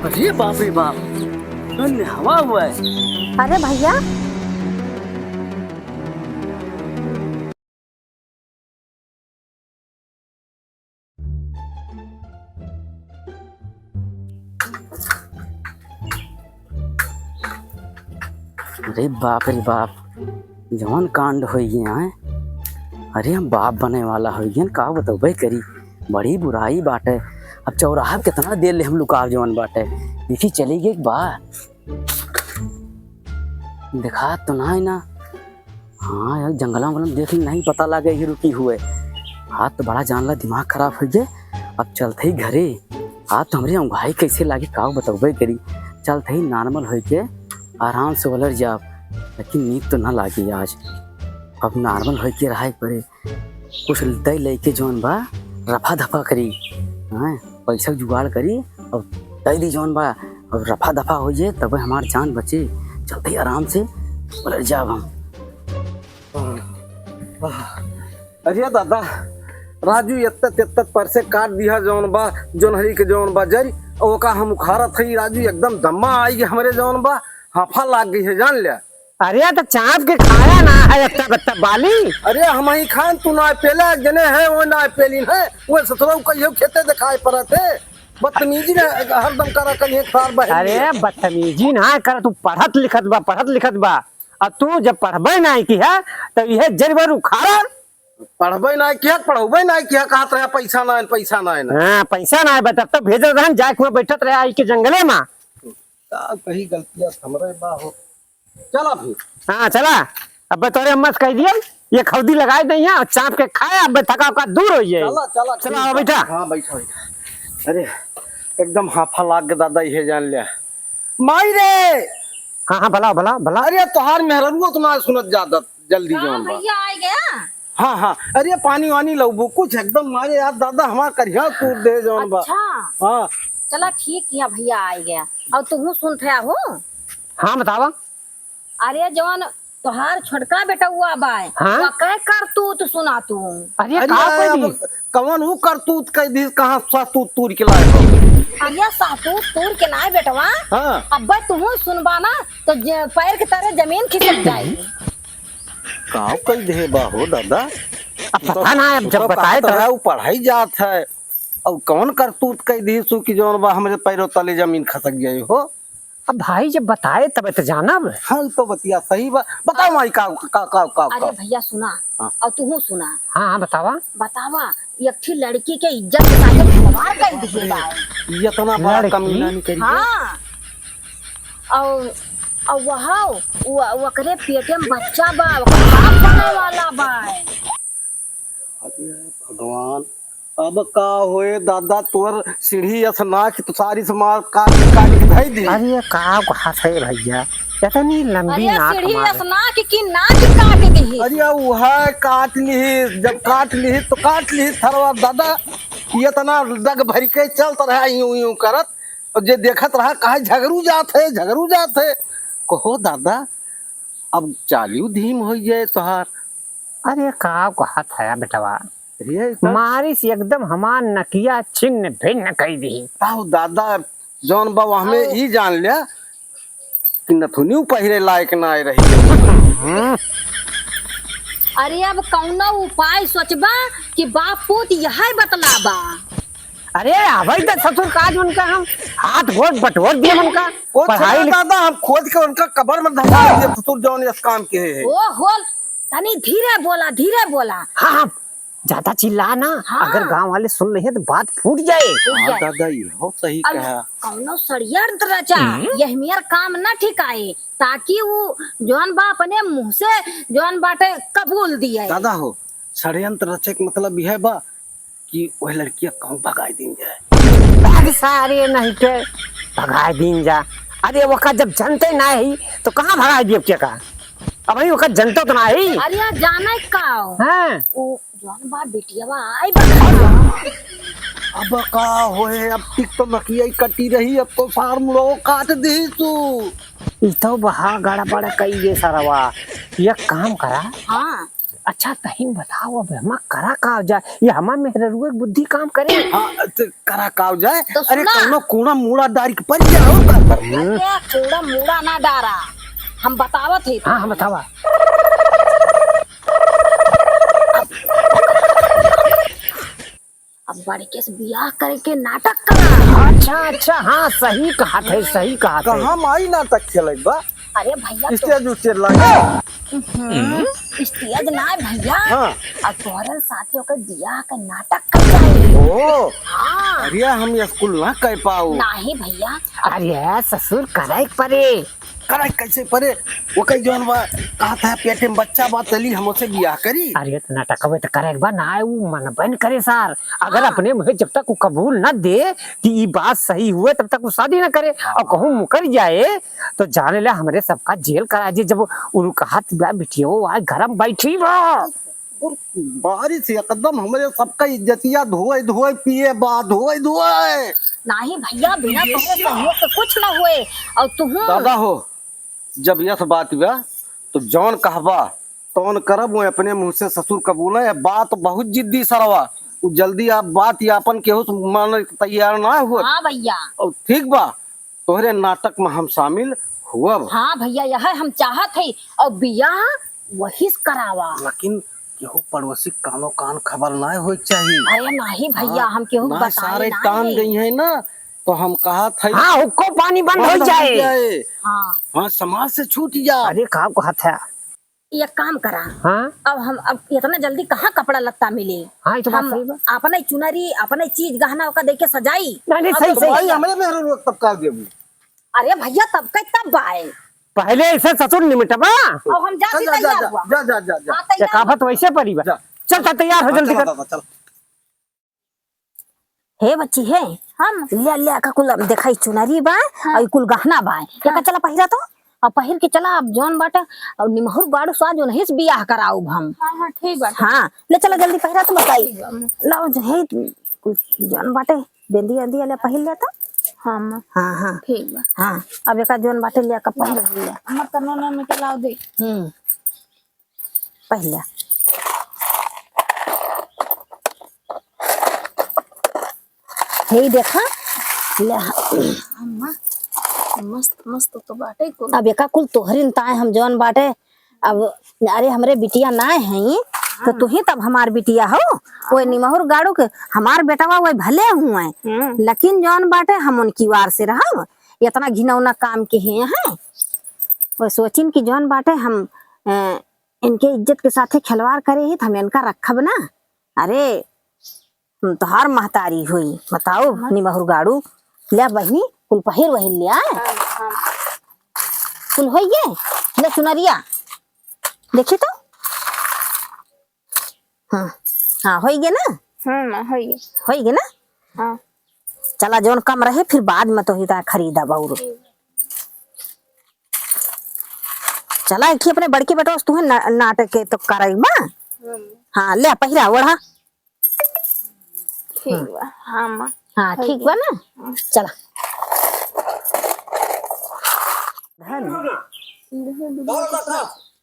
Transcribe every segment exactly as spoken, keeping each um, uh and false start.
अरे बाप रे बाप, धन्य हवा हुआ है। अरे भैया, अरे बाप रे बाप, जवन कांड होइ गए हैं। अरे हम बाप बने वाला होइ गए, का बतौबे करी, बड़ी बुराई बाटे। अब चौराहा पे कितना देर ले हम लुकाव जवन बाटे, देखी चली गए बा। देखा तो ना है ना। हाँ यार, जंगला उंगला में देख ली, नहीं पता लागे ये रुकी हुए। आज तो बड़ा जान ला दिमाग खराब होइ गए। अब चलते ही घरे। आज तो हमरे उंघाई कैसे लागे, काऊ बतौबे करी। चलते ही normal होइ के आराम से वलर जाब, लेकिन नीक तो ना लागी आज। अब normal होइ के रहे पड़े। कुछ दे लेके जौन बा रफा दफा करी, हाँ, पैसा जुगाड़ करी और दे दी जौन बा, और रफा दफा होइ जाए तब हमार जान बचे। चलते ही आराम से वलर जाब हम। अरे दादा, राजू एत्तत एत्तत पर से काट दिहा जौन बा, जोन्हरी के जौन बा जरी, ओका हम उखाड़त हई राजू, एकदम दम्मा आई गई हमरे जौन बा, हाफा लाग गई है जान ल्या। अरे तो चाप के खाया ना है एत्ता बत्ता बाली। अरे हम ही खान तू ना पेला, जने है वो ना पेलिन है, वो ससुरऊ कहियो खेते दिखाई पड़त है। बदतमीजी ना हरदम करा करिए खार बहन। अरे बदतमीजी ना कर, तू पढ़त लिखत बा, पढ़त लिखत बा। अब तू जब पढ़बे ना किहा, तो यह जरिबर उखाड़ा। पढ़बे ना किहा, पढ़बे ना किहा, कहत रहा पैसा ना है, पैसा ना है ना। हाँ, पैसा ना है, बता, तब भेजत रहन, जाके वहाँ बैठत रहा, आई के जंगले में। का कही गलतियाँ हमरे बा हो। चला फिर। हाँ, चला। अब तोरे अम्मा से कह दिया, ये खौदी लगाए दे यहाँ, चाप के खाए, अब थका उका दूर हो जाए। चला, चला, चला, ठीक आओ बा। बैठा। हाँ, बैठा, बैठा। अरे, एकदम हाफा लाग के दादा, ये जान लिया। माई रे! हाँ, हाँ, भला, भला, भला। अरे, तोहार मेहररुआ तो ना सुनत जात, जल्दी हाँ, जौन बा। भैया आ गया। हाँ, हाँ, अरे, पानी वानी लउबू कुछ, एकदम मारे यार, दादा हमार करिया तूर दे जौन बा। अच्छा। हाँ। चला, ठीक किया, भैया आ गया। और तुहू सुनत है हो? हाँ, बतावा। अरे, जौन तोहार छोटका बेटउआ बाय, हाँ? वकै करतूत सुना तू। अरे, अरे, का अब करी? कवन ऊ करतूत कह दी, कहाँ सहतूत तूर के लाए हो? अरे, सहतूत तूर के लाए बेटवा। हाँ। अब्बे तुहू सुनबा ना, तो ज-, पैर के तरे जमीन खिसक जाई। का कह दे बा हो दादा? अब पता ना है, अब जब तो बताए कहत तो। रहा, ऊ पढ़ाई जात है। और कौन करतूत कह दी सु कि जौन बा हमरे पैरों तले जमीन खसक जाए हो? अब भाई जब बताए तब तो जानब। हाँ, तो बतिया सही बा। बताओ माई, का, का, का, का, अरे का? भैया सुना, हाँ। और तुहू सुना। हाँ, हाँ, बतावा। बतावा, एक ठे लड़की के इज्जत के साथे खिलवाड़ कर दिए बा। ये इतना बड़ा लड़की? कमीना नहीं करी। हाँ। और, और वह, वो, ओकरे पेटे में बच्चा बा, ओकर बाप बने वाला बा। अरे भगवान, अब का होए दादा, तोर सीढ़ी अस नाक तो सारी से मार काट, काट के धई दी। अरे का बात है भैया, इतनी लंबी अरे नाक सीढ़ी मारे। अस नाक की नाक काट दी। अरे वह काट ली, जब काट ली तो काट ली थरवा दादा, ये इतना दग भर के चलत रहा यूं यूं करत, और जे देखत रहा कहा झगरू जात है, झगरू जात है। कहो दादा, अब चालियो धीम हो जाए तोहार। अरे का कहत है बेटवा, अरे, ई का मारिस एकदम हमार नकिया छिन्न भिन्न कई दी। आओ दादा, जौन बा हमें आओ। ई जान लिया कि नथुनियो पहिरे लायक ना रही। हम्म। अरे अब कौनो उपाय सोचबा कि बाप पूत यह बतलाबा। अरे अबे तो ससुर काज उनका हम हाथ गोड़ बटोर दिए उनका। कुछ पढ़ाई ना लिख- दादा, हम खोद के उनका कबर में धसा दिए ससुर जौन इस काम के है। ओ होल, तनी धीरे बोला, धीरे बोला। हाँ, हाँ, ज्यादा चिल्ला ना, हाँ। अगर गांव वाले सुन लेहे तो बात फूट जाए। फूट हाँ जाए। दादा, ये हो सही अब कहा। कौनो षड्यंत्र रचा, हम्म। यह मेर काम ना ठिकाए, ताकि वो जौन बा अपने मुंह से जौन बाटे कबूल दिए। दादा हो, षड्यंत्र रचे के मतलब यह बा कि वह लड़किया कहूँ भगाई दीन जाए। भाग सारे नहीं के भगाई दीन जा। अरे वका जब जनते ना ही तो कहाँ भगाई दिए के का? अब वही वका जनता तो ना ही। अरे जाने का हो? हाँ। वो जौन बा बिटियावा आई बा। अब का होए, अब टिक तो नकिया ही कटी रही, अब तो सार मुड़ो काट दी तू। ई तो बहा गड़बड़ कई ये सरवा। ये काम करा। हाँ। अच्छा, तहीं बताओ, अब हमा करा का जाए, ये हमा मेहररुआ के बुद्धि काम करे? हाँ, त करा का जाए? तो अरे, सुना। कौनो कूड़ा मूड़ा डारी के पड़ जाओ, का कर? अरे, कूड़ा मूड़ा ना डारा, हम बतावत ही। हाँ, हम बतावा। अब बड़के से बियाह करे के नाटक करा। अच्छा, अच्छा, हाँ, सही कहत है, सही कहत है। कहाँ माई नाटक खेले बा? अरे भैया, तो stage उस्टेज लागे? हम्म, stage ना है भैया। हाँ। अब तोहरे साथे ओकर बियाह का नाटक कर जाए। ओ। हाँ। अरे, हम ये कुल ना कह पाऊ। नाही भैया। अरे ससुर, करे के परे। करे कैसे परे? ओकर जौन बा, कहत है पेटे में बच्चा बा, चली हमसे बियाह करी। अरे त नाटकवे त करे के बा ना, उ मनबे न करे सार। अगर हाँ। अपने मुँहे जब तक उ कबूल न दे कि ई बात सही हुए, तब तक उ शादी न करे। हाँ। और कहूँ मुकर जाए तो जाने ले हमरे सबका जेल करा दे। जब उ कहत बा बिटियो आज घर में बैठी बा। बारिश एकदम हमरे सबका इज्जतिया धोए धोए पिए बा, धोए धोए। नाही भैया, बिना तोहरे सहयोग के कुछ न हुए। और तुहू दादा हो, जब यस बात बा, तो जौन कहबा, तौन करब। वो अपने मुँह से ससुर कबूले, ये बात बहुत जिद्दी सरवा। उ जल्दी आप बात यापन केहू से माने तैयार ना हो। हाँ भैया। और ठीक बा, तोहरे नाटक में हम शामिल हुअब। हाँ भैया, यह हम चाहत हई। और बियाह वही से करावा। लेकिन केहू पड़ोसी कानो कान खबर ना होए के चाही। अरे नाही भैया, हाँ, हम केहू ना बताई सारे ना टान है। गई है ना, तो हम कहत हई हाँ, हुक्को पानी बंद बंद हो हो जाए। जाए। हाँ। हाँ, समाज से छूट जा। अरे का कहत है? एक काम करा। हाँ? अब हम, अब इतना जल्दी कहाँ कपड़ा लत्ता मिली? हाँ, ये तो बात हम सही बा। अपने चुनरी, अपने चीज गहना ओका देके सजाई। नहीं, नहीं, अब सही, तो सही। भाई, हमरे मेहररुआ तब का देबू? अरे भैया, तब का तब बाए। पहले इसे ससुर निमिटबा। अब हम जाती जा, जा, तैयार जा, हुआ। जा, जा, जा, जा। हाँ, तैयार चकाफत हुआ। वैसे पड़ी बा। जा। चल, चल, तैयार हो हाँ, जल्दी चला कर। दादा, चल। हे बच्ची, हे, हम? ले, ले, का कुल देखा, ई चुनरी बा, हाँ। और ई कुल गहना बा। हाँ। एका चला पहिरा तो, अब पहिर के चला, अब जौन बाटे, अब निमहुर गाड़ू सा जौन हिस बियाह कराउब हम। हाँ, हाँ, ठीक बाटे। हाँ, ले चला जल्दी पहिरा तो बताई। ठीक बा, अम्मा। लाओ जो है, कुल जौन बाटे, बेंदी अंदी वाला पहिर ले तो। हाँ, अम्मा। हाँ, हाँ। ठीक बा। हाँ, अब एका जौन बाटे ले का पहिर ले। अम्मा, तनो ना में के लाओ दे। हम्म। पहिला। हे देखा, ले। अम्मा, मस्त, मस्त तो बाटे कुल। अब एका कुल तोहरिन ताए हम जौन बाटे, अब अरे हमरे बिटिया नाय हई, तो हाँ। तू ही तब हमार बिटिया हो। कोई हाँ। निमहुर गाड़ू के हमार बेटवा वही भले हुए, हम्म। लेकिन जौन बाटे हम उनकी वार से रहब, इतना घिनौना काम के हैं, हैं। वो सोचिन कि जौन बाटे हम, अ, इनके इज्जत के साथे खिलवाड़ करे ही, तो हम इनका रखब ना। अरे, हम तोहार महतारी हुई, बताओ, हाँ। निमहुर गाड़ू। ले बहिनी, कुल पहिर वहिर ले आए। हाँ, हाँ। कुल होई गे? ले चुनरिया। देखी तो? हाँ, हाँ, होई गे ना? हम्म, होई गे। होई गे ना? हाँ। चला, जौन कम रहे, फिर बाद में तोही ता खरीदब और। चला, एक ही अपने बड़की बेटवा से तुहे ना-, नाटक के तो करई बा। हम्म। हाँ, ले, पहिरा, ओढ़ा। ठीक हम्म। बा, हाँ, माँ। हाँ, ठीक बा ना? हाँ। चला। धन।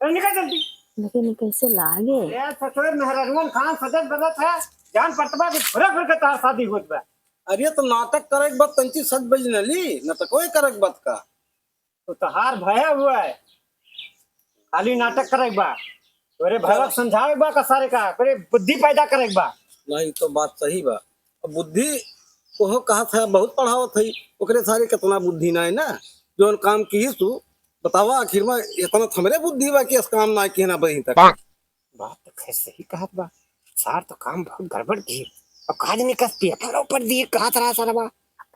अरे, निकल जल्दी। लेकिन ये कैसे लागे? ए, ससुर मेहररुअन खान सजत बजत है, जान पड़त बा कि घुरे घुर के तार शादी होत बा। अरे, तो नाटक करे के बाद तंची सज बज न ली, नाटक कोई करे के बाद का? तो तोहार भय हुआ है, खाली नाटक करे के बा। तोरे भय समझावे के बा का सारे का, तोरे बुद्धि पैदा करे के बा। नहीं, तो बात सही बा। अब बुद्धि ओहो कहत है, बहुत पढ़ावत है, ओकरे सारे कितना बुद्धि ना है ना, जौन काम किहिस तू, बतावा आखिर में इतना थमरे बुद्धि बा कि इस काम ना किए ना बही तक। बात तो खैर सही कहत बा, सार तो काम बहुत गड़बड़ किए। अब काज निकस पेपर ऊपर दिए कहत रहा सरवा,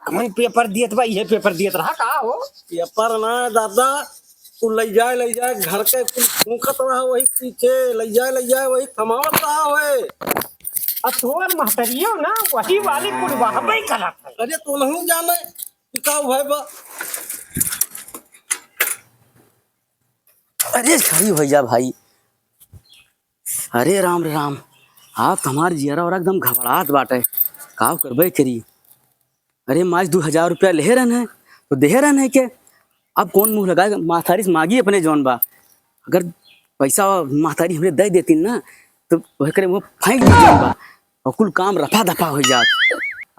कौन पेपर दियत बा, ये पेपर दियत रहा का हो? पेपर ना दादा, तू ले जाए, ले जाए, घर के कुल फूंकत रहा वही पीछे, ले जाए, ले जाए, वही थमावत रहा होए। आ तोर महतरियो ना वही वाली कुल वहबे करत है। अरे, तू नहीं जाने कि का हुआ बा? अरे, सही भैया भाई। अरे राम रे राम, आप तो हमार जियरा और एकदम घबरात बाटे। का करबे करी? अरे, माज दू हजार रुपया लेहे रहन है, तो देहे रहन है के? अब कौन मुँह लगाए? माथारी से मांगी अपने जौन बा। अगर पैसा महतारी हमरे दे देती ना, तो वह करे वो फेंक दीजिए बा, और कुल काम रफा दफा हो जात।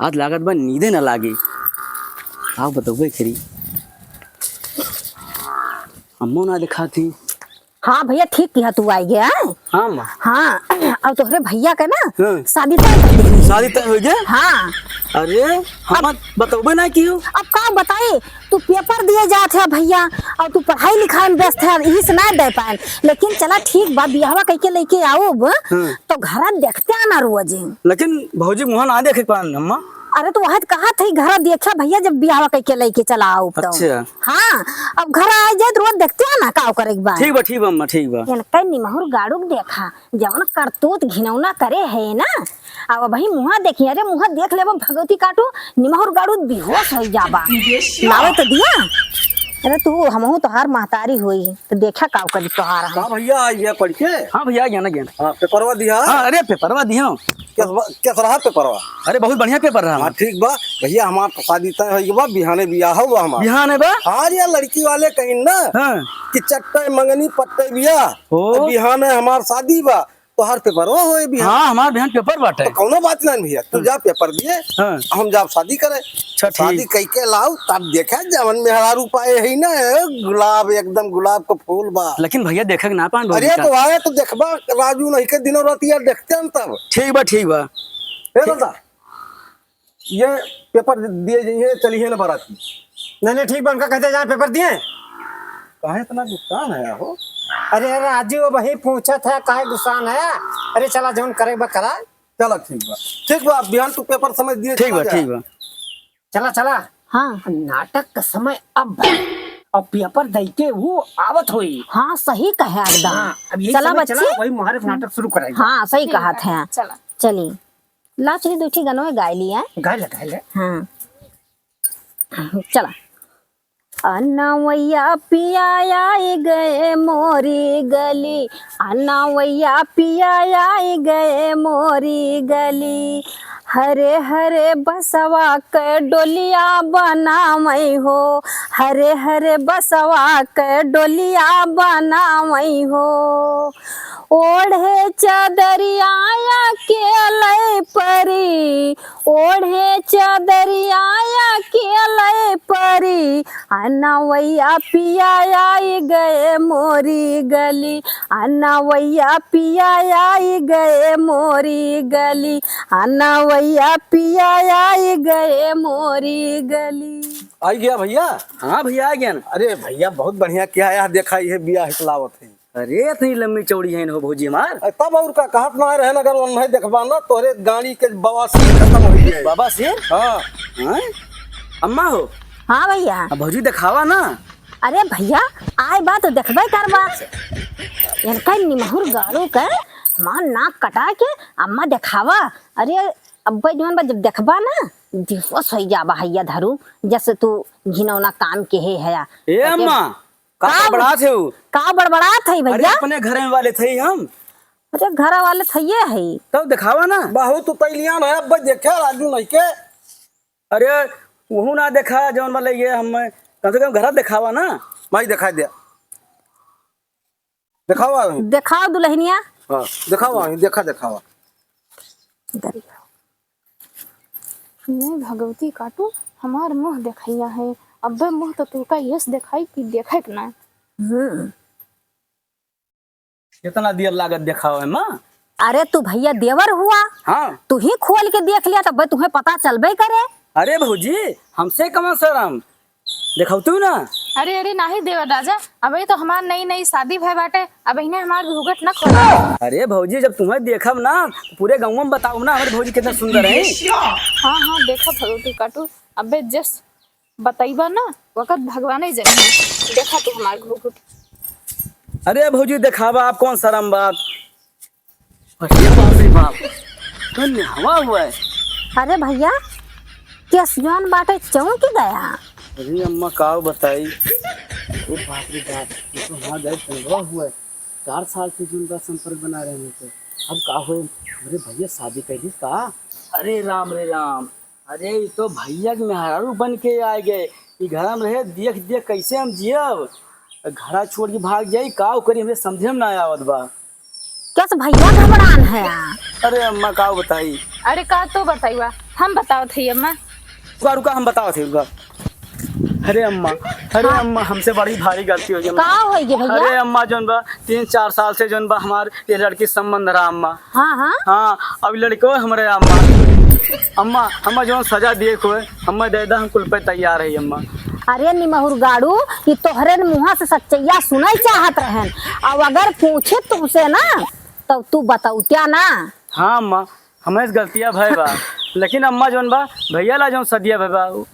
आज लागत बा नींदे ना लागे। आओ बतौबे करी, अम्मो ना दिखाती। हाँ भैया, ठीक किहा तू आइ गया है। हाँ माँ। हाँ, और तोहरे भैया के ना हाँ। शादी तय कर दी। शादी तय हो गया? हाँ। अरे, हम अब बतौबे ना कियो। अब का बताई, तू पेपर दिए जात है भैया, और तू पढ़ाई लिखाई में व्यस्त है, यही से ना दे पाए। लेकिन चला ठीक बा, बियाहवा कइके लइके आउब, हाँ। तो घरा देखते आना रोज। लेकिन भौजी मुँह ना देखे पान अम्मा। अरे तो वह कहा थे घरा देखा भैया, जब बियाहवा कइके लइके चला आउब तो। अच्छा। हाँ, अब घर आ जाए तो रोज देखते हैं ना, का करे के बा। ठीक बा, ठीक बा अम्मा, ठीक बा। इनका निमहुर गाड़ू के देखा, जवन करतूत घिनौना करे है ना, अब वही मुँहा देखी, अरे मुँहा देख लेबो भगवती काटू, निमहुर गाड़ू बेहोश हो जाबा। लावे तो दिया। अरे तू हमहू तोहार महतारी होई, तो देखा का करी तोहार हम। का भैया आ गया पढ़ के? हाँ भैया, आ गया ना, गया। हाँ, पेपरवा दिया? हाँ, अरे पेपरवा दिया। कैस-, कैस रहा पेपरवा? अरे बहुत बढ़िया पेपर रहा हाँ, हमार। ठीक बा। भैया, हमार तो शादी तय हो गई बा, बिहाने बियाह बा हमार। बिहाने बा? हाँ यार, लड़की वाले कहीं ना हाँ। कि चट्टे मंगनी पट्टे बियाह। ओ। तो बिहाने हमार शादी बा, तोहार पेपरवा होए बिहान। हाँ, हमार बिहान पेपर बाटे। तो कौनो बात ना भैया, तू हाँ। जा पेपर दिए, हाँ। हम जाब शादी करे। अच्छा, ठीक। शादी कइके लाऊ, तब देखे जवन मेहरारू पाए है ना, गुलाब, एकदम गुलाब का फूल बा। लेकिन भैया देखे के ना पान अरे भौजी तो का। आए तो देखबा, राजू नहीं के दिनों रात यार देखते हैं तब। ठीक बा, ठीक बा। ए दादा, ये पेपर दिए जाइए, चलिए ना बाराती। नहीं, नहीं, ठीक बा, उनका कहते जाए पेपर दिए। काहे इतना गुस्सा है हो? अरे, अरे, राजू, वो वही पूछा था, काहे गुस्सा है? अरे, चला, जौन करे बा, करा। चला, ठीक बा। ठीक बा, बिहान तू पेपर समझ दिए, ठीक चला बा, जा। ठीक बा। चला, चला। हाँ। नाटक का समय अब बा। अब पेपर दई के वो आवत होई। हाँ, सही कहे एकदम। हाँ, अब यही चला समय बच्ची। चला, वही मुहारे नाटक शुरू कराई। हाँ, सही ठीक कहा बा। थे। चला। चली। ला चली, दू ठी गनवे गाय लिया। गाय ले, गाय ले। हाँ। चला। अनवैया पिया आइ गए मोरी गली, अनवैया पिया आइ गए मोरी गली। हरे हरे बसवा के डोलिया बनावई हो, हरे हरे बसवा के डोलिया बनावई हो। ओढ़े चदरिया अकेलइ परी, ओढ़े चदरिया अकेलइ परी, अनवैया पिया आइ गए मोरी गली, अनवैया पिया आइ गए मोरी गली, अनवैया पिया आइ गए मोरी गली। आइ गया भैया? हाँ भैया, आइ गया ना। अरे भैया, बहुत बढ़िया किहा, यह देखा, यह बियाह हिकलावत है। अरे, इतनी लम्मी चौड़ी है हो भौजी हमार। अरे, तब और का कहत ना रहे, अगर वो नहीं देखबा ना, तोहरे गाड़ी के बवासीर खतम होइ जाए। बवासीर? हाँ। हाँ? अम्मा हो? हाँ भैया। अब भौजी देखावा ना। अरे भैया, आए बा तो देखबे करबा। इनका निमहुर गाड़ू के हमार नाक कटा के अम्मा देखावा। अरे, अब्बे जवन बा जब देखबा ना, बेहोश होइ जाबा हैया धरू, जैसे तू घिनौना काम के है हया। ए अम्मा, का का बड़बड़ात है उ? का बड़बड़ात है अरे भैया? अपने घर में वाले थे हम। अरे घर वाले थे ये है। तब देखावा ना। बहुत उतैलियान है, अब देखे राजू नहीं के। अरे वहू ना देखा जौन वाले ये हम, कम से कम घर देखावा ना। माई दिखाई दे। देखावा। देखाओ दुल्हनिया। हाँ, देखावा, देखा देखावा। इधर ही आओ। मैं भगवती काटू, हमार मुँह देखैया है। अब्बे मुँह तो तू का यस देखाई कि देखे के ना। हम्म। कितना देर लागत देखावे में? अरे तू भैया देवर हुआ, हाँ। तू ही खोल के देख लिया तब तुम्हें पता चलबे करे। अरे भौजी, हमसे कौन शर्म, देखावतू ना। अरे, अरे, नाही देवर राजा, अबे तो हमार नई नई शादी भय बाटे, अब इन्हें हमार घूंघट न खोला। अरे भौजी, जब तुम्हें देखब ना, तो पूरे गाँव में बताओ ना, हमारी भौजी कितना सुंदर है। हाँ, हाँ, देखा भगवती काटू, अबे जस बतईबा ना, वक्त भगवाने जने। देखा तू हमार घूंघट। अरे भौजी, देखावा, आप कौन शर्म बात। अरे बाप रे बाप, तो नहवा हुआ है। अरे भैया, केस जौन बाटे चौंक गया। अरे अम्मा, का बताई। अरे बाप रे बाप, ये तो हमार गए टंगवा हुआ है। चार साल से जो उनका संपर्क बना रहे हैं तो अब का होए? अरे भैया, शादी कर दी का? अरे राम रे राम, अरे ई तो भैया के मेहरारू बन के आ गए। ई घर में रहे, देख देख कैसे हम जियब। घरा छोड़ के भाग जाई, का करी, हमरे समझे में ना आवत बा। कस भइया घबड़ान है? अरे अम्मा, का बताई? अरे का तो बताई बा, हम बतावत हई अम्मा। रुका, रुका, हम बतावत हई, रुका। अरे अम्मा, अरे हाँ। अम्मा, हमसे बड़ी भारी गलती होइ गई अम्मा। का होइ गई भइया? अरे अम्मा, जौन बा, तीन चार साल से जौन बा, हमार ये लड़की संबंध रहा अम्मा। हाँ, हाँ। हाँ, अब लड़को हमरे अम्मा। अम्मा, अम्मा जौन सजा दिए को है, अम्मा दे दा, हम कुल पे तैयार है अम्मा। अरे निमहुर गाड़ू, ई तोहरे न मुँहा से सच्चैया सुनइ चाहत रहन। अब अगर पूछे तुमसे ना, तब तू बतौत्या ना। हाँ अम्मा, हमें से गलतिया भय बा, लेकिन अम्मा जौन बा, भइया ला जौन सदिया भय बा, उ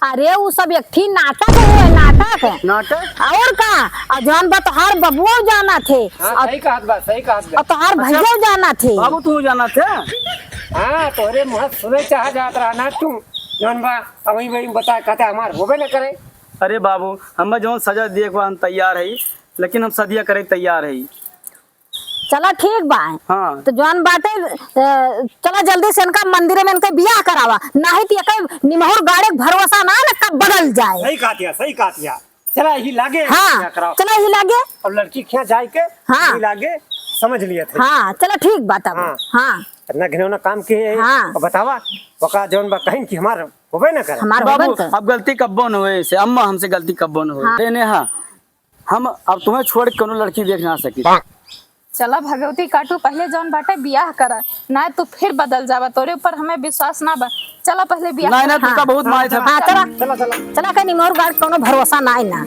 अरे उ सब एक ठी नाटक है, नाटक। नाटक? और का? और जौन बा तोहार बबुआ जाना थे। हाँ, और सही कहत बा, सही कहत बा। और तोहार अच्छा। भइया जाना थे। बाबू तू जाना थे? हाँ, तोहरे मुँह सुनइ चाह जात रहा ना तू, जौन बा, अब वही, वही बता, कहते हमार होबे न करे। अरे बाबू, हमें जौन सजा दिए को हम तैयार है, लेकिन हम सदिया करे तैयार है। चला ठीक बा। हाँ। तो जौन बाटे, अ, चला जल्दी से इनका मंदिर में इनके बियाह करावा, नाहीं तो एके निमहुर गाड़े के भरोसा ना है ना, कब बदल जाए। सही कहतिया, सही कहतिया। चला यही लागे हाँ, बियाह करावा। चला यही लागे। और लड़की के यहाँ जाए के हाँ। यही लागे समझ लिया था। हाँ, चला ठीक बात अब। हाँ। हाँ। इतना घिनौना काम किए है। हाँ। अब बतावा, ओका जौन बा कहिन कि हमार होबे ना करे। हमार होबे बाबू, ना करे। अब गलती कब्बो न होए से, अम्मा हमसे गलती कब्बो न होए। हाँ। ए नेहा, हम अब तुम्हें छोड़ के कोनो लड़की देख ना सकी। चला भगवती काटू, पहले जौन बाटे बियाह करा, ना तू फिर बदल जावा, तोरे ऊपर हमें विश्वास ना बा। चला पहले बियाह ना, ना, करा। तुमका बहुत माय था। हाँ, चला। चला, चला। चला, कहीं निमहुर गाड़ कोनो भरोसा ना है ना।